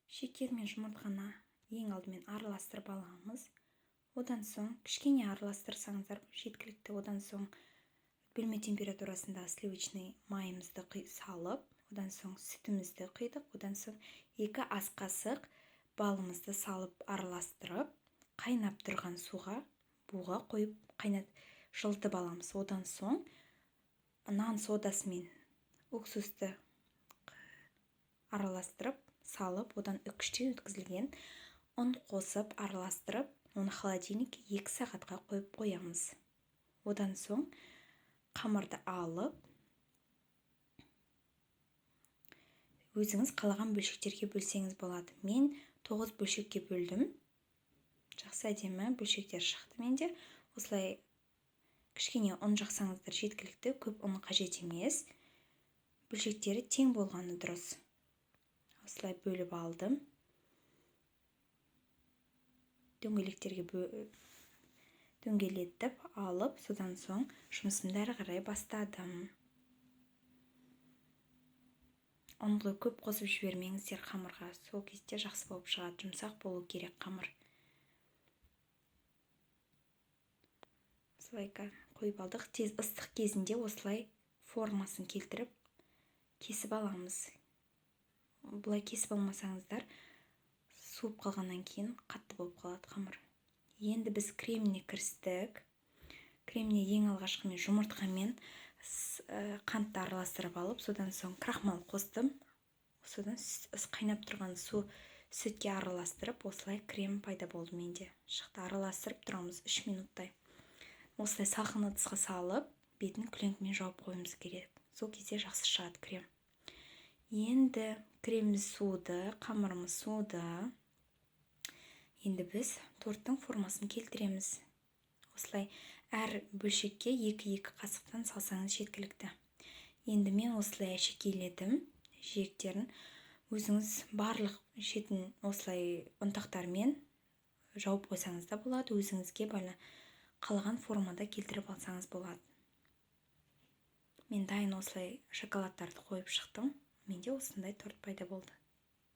Шекер мен жұмыртқаны ең алдымен араластырып аламыз. Одан соң кішкене араластырсаңыздар жеткілікті. Одан соң бөлме температурасында сливочный майымызды салып, одан соң сүтімізді құйдық. Одан соң 2 ас қасық балымызды салып араластырып, қайнап тұрған суға буға қойып қайнат жылытып аламыз. Одан соң нан содасымен уксусты араластырып салып, одан үкіштен өткізілген ұн қосып араластырып, оны холодильникке 2 сағатқа қойып қоямыз. Одан соң қамырды алып, өзіңіз қалаған бөлшектерге бөлсеңіз болады. Мен 9 бөлшекке бөлдім. Жақсы әдемі бөлшектер шықты менде. Осылай кішкене ұн жақсаңыздар жеткілікті, көп ұн қажет емес. Бөлшектері тең болғаны дұрыс. Осылай бөліп алдым. Дөңгелектерге дөңгелетіп алып, содан соң жұмысымды әрі қарай бастадым. Ұнды көп қосып жібермеңіздер қамырға, сол кезде жақсы болып шығады, жұмсақ болу керек қамыр. Осылай қойып алдық. Тез ыстық кезінде осылай формасын келтіріп кесіп аламыз. Бұлай кесіп алмасаңыздар, суып қалғаннан кейін қатты болып қалады қамыр. Енді біз креміне кірістік. Креміне ең алғашқы мен жұмыртқамен қантты араластырып алып, содан соң крахмал қостым. Содан қайнап тұрған су сүтке араластырып, осылай крем пайда болды менде. Шықты, араластырып тұрамыз 3 минуттай. Осылай салқын ыдысқа салып, бетін кленкімен жауып қоюымыз керек. Сол кезде жақсы шығады крем. Енді креміміз суыды, қамырымыз суыды. Енді біз торттың формасын келтіреміз. Осылай әр бөлшекке 2-2 қасықтан салсаңыз жеткілікті. Енді мен осылай әшекейледім жиектерін. Өзіңіз барлық шетін осылай ұнтақтармен жауып қойсаңыз да болады. Өзіңізге қалаған формада келтіріп алсаңыз болады. Мен дайын осылай шоколадтарды қойып шықтым. Менде осындай торт пайда болды.